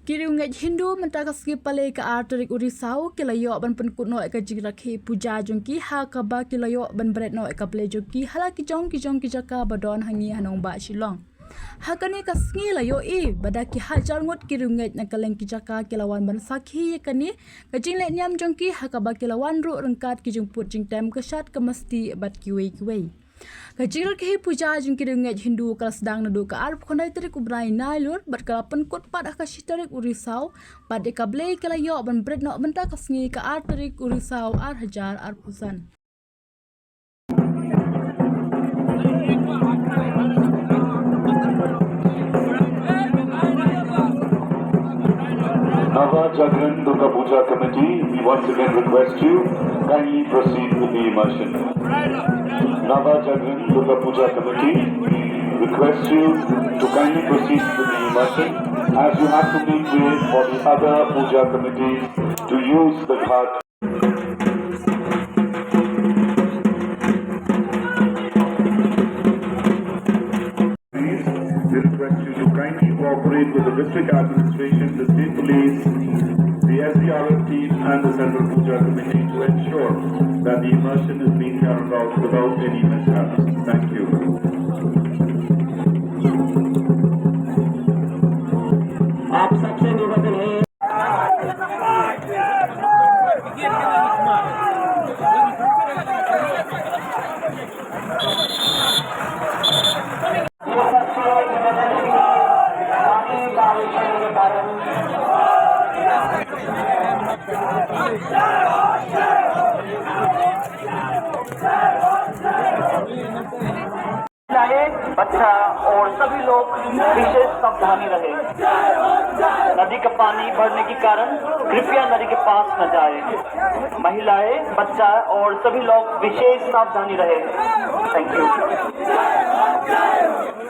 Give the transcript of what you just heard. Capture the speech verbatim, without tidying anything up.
Ki riewngeit Hindu mynta ka sngi Palei ka ar tarik u Risaw ki la ïoh ban pynkut noh ïa ka jingrakhe puja jong ki ha kaba ki la ïoh ban bret noh ïa ka blei jong ki ha la ki jong ki jong ki jaka ba don hangne ha nongbah Shillong. Ha kane ka sngi la ïohi ba da ki hajar ngut ki riewngeit na kylleng ki jaka ki la wan ban sakhi ïa kane ka jingleh niam jong ki ha kaba ki la wan ruh ryngkat ki jingput jingtem ka shad ka masti bad kiwei kiwei. Ka jingrakhe puja jong ki riewngeit Hindu ka la sdang naduh ka arphew khyndai tarik u bnai Nailur bad ka la pynkut pat ha ka shi tarik u Risaw bad ïa ka blei ka la ïoh ban bret noh mynta ka sngi ka ar tarik u Risaw ar hajar arphew san. Nava Jagran Durga Puja Committee, we once again request you, kindly proceed with the immersion. Nava Jagran Durga Puja Committee request you to kindly proceed with the immersion, as you have to make way for the other puja committees to use the ghat. We request you to kindly cooperate with the district administration, the state police, the S D R F team, and the Central Puja Committee to ensure that the immersion is being carried out without any mishaps. Thank you. आप सबसे निवेदन है। महिलाएं, बच्चा और सभी लोग विशेष सावधानी रहे। नदी का पानी बढ़ने के कारण कृपया नदी के पास न जाए। महिलाएं, बच्चा और सभी लोग विशेष सावधानी रहे। Thank you.